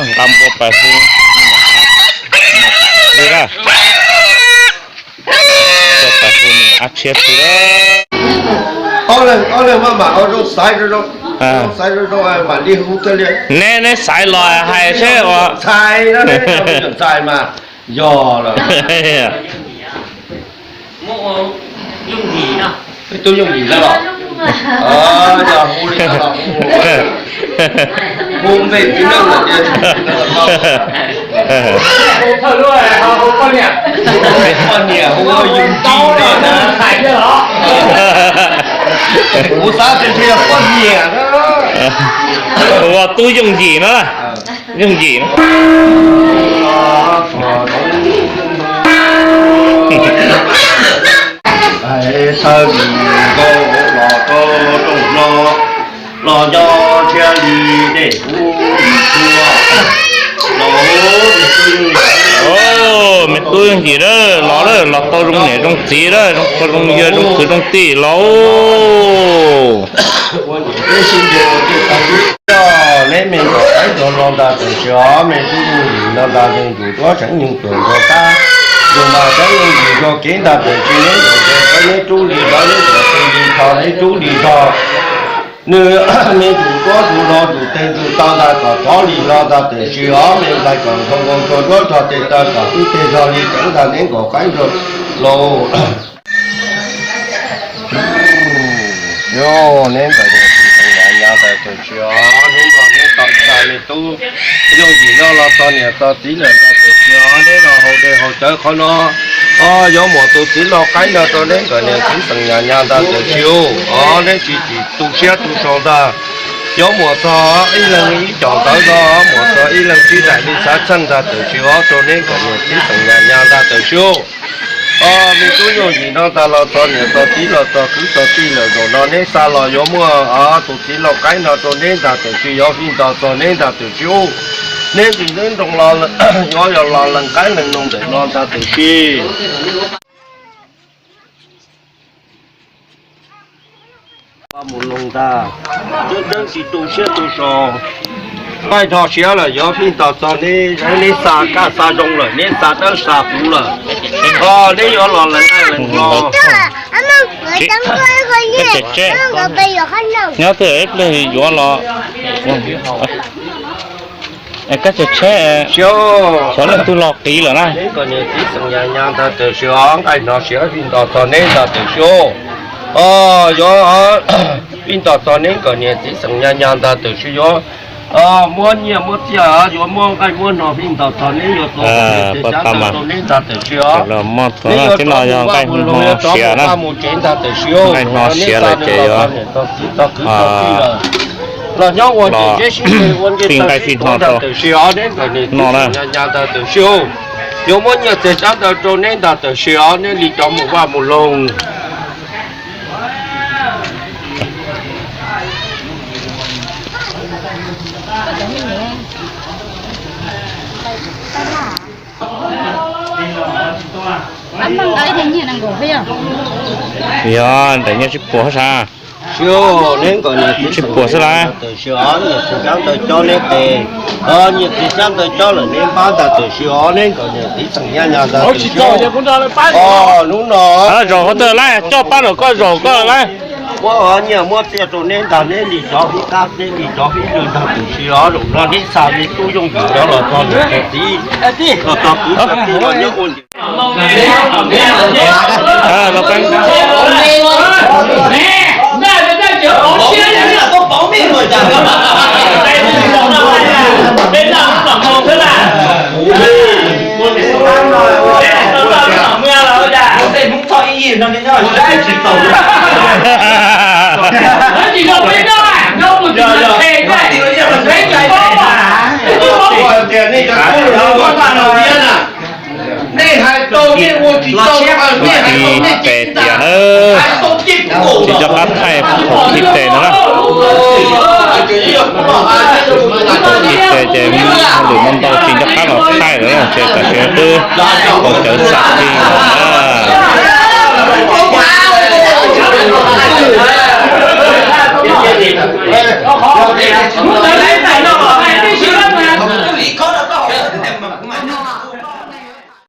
Nqa npua pais hu li na, npua pais hu li na, ab tshiab pw lawm. Ob leeg, ob leeg maj mam ua zoo xaiv zoo zoo, xaiv zoo zoo mam li hu thiaj li. Neb, neb xaiv los hais seb ua ntxhais no, ntxhais mas yog lawm. Peb tub Yooj Yim no los, yog hu li no los hu, hu npe txiv neej los ces hu poj niam, hu Yooj Yim no na. Kuv xav tias ntshe yog poj niam na. Hu ua tub Yooj Yim no. Yooj Yim no. Thawj nkaus los rau rooj hlob, los nco nrhiav li dej ub li tsua. Los, me tub Yooj Yim lawm, los lawm, los tau zoo niam zoo txiv lawm, zoo pog zoo yawg zoo kwv zoo tij los. Neb me nkauj qaib nrog no ntag tam sim os, me tub Yooj Yim no ntag, yug ntsuag duab tseem yug tuam nrog kab, yug mas tseem yug ntsuag kev ntag tam sim neb ntaus ntes neb rub li zog, neb ntaus tes li tho neb rub li zog. Nws me ntsuag duab ntsuag no ntsuag tes ntsuag taw ntag kom rov li no ntag tam sim os, me nplaig kom nrog nkaus ntsuag duab nrog tes taw kom wb tes zog li tseem ntag neb nkauj qaib nrog lauj. Yog neb ntawm niam txiv xeem Nyab Nyab ntawd tam sim os, hnub no neb tau tsa me tub Yooj Yim no los txog niam txog txiv lawm ntawd tam sim os, neb los haus dej haus cawv qhov no. Os, yuav muaj tus txiv lau qaib no rau neb nkawd niam txiv xeem Nyab Nyab ntawd tam sim os, neb tsis txhob tu siab tu sau ntag. Yuav muaj txog ib leeg ib co ntawd no, muaj txog ib leeg sib daim li xav txheej ntag tam sim os, rau neb nkawd niam txiv xeem Nyab Nyab ntawd tam sim os. Os, me tub Yooj Yim no ntag los txog niam txog txiv los txog kwv txog tij lawm zaum no neb xa los yuav muaj tus txiv lau qaib no rau neb ntag tam sim, yuav fij nto txog neb ntag tam sim os. Neb nqis neb nroo los yuav yog los lees qaib lees noog ntawm no ntag tam sim. Vaj mus loo ntag, tseeb tseeb tsis tu siab tu sau. Nqaij no siav lawm yuav fij nto txog neb, neb xa kaj xa zoo lawm, neb xa dawb xa huv lawm. Os, neb yuav los lees qaib lees noog. Nyob twg ib pliag yuav los. Es kab tsheb, xyov leej twg los qiv lawm na. Neb nkawd niam txiv xeem Nyab Nyab ntawd tam sim os, nqaij no siav fij nto txog neb ntag tam sim os. Os, yuav fij nto txog neb nkawd niam txiv xeem Nyab Nyab ntawd tam sim yuav muab nyiaj muab txiaj, yuav muab nqaij muab no fij nto txog neb, yuav txog tes xyab ntawd rau neb ntag tam sim os. Neb yuav rov mus vaj mus loog, yuav rov mus vaj mus tsev ntag tam sim os. Neb xa nws los txog niam txog txiv txog kwv txog tij lawm, los nyob ua nce zeb sib nce ua nce taw sib tuav ntag tam sim os, neb nkawd niam txiv xeem Nyab Nyab ntawd tam sim os. Yuav muab nyiaj txiag xyab ntawd rau neb ntag tam sim os, neb li rov mus vaj mus loog. Yog ntam nyiaj sib puas hab sas. Sib puas xwb las. Nyiaj txiag xyab ntawd cob neb tes, nyiaj txiag xyab ntawd cob lawm neb npab ntag tam sim os, neb nkawd niam txiv xeem Nyab Nyab ntag tam sim. Os, hnub no zaum qhov twg lawm, coj pab rau koj zaum koj lawm. Muab nyiaj muab txiaj rau neb ntag, neb li rov fij qab neb li rov fij lwg ntag tam sim os, zaum no neb xa me tub Yooj Yim no los txog niam txiv, los txog kwv txog tij los nyob ua nce. Thaum thib peb tiag na, tsis nco qab thaij thaum thib peb no na. Thaum thib peb ces lwm no ntau tsis nco qab los thaij lawm na, ces tam sim no twb haus cawv xav li lawm na.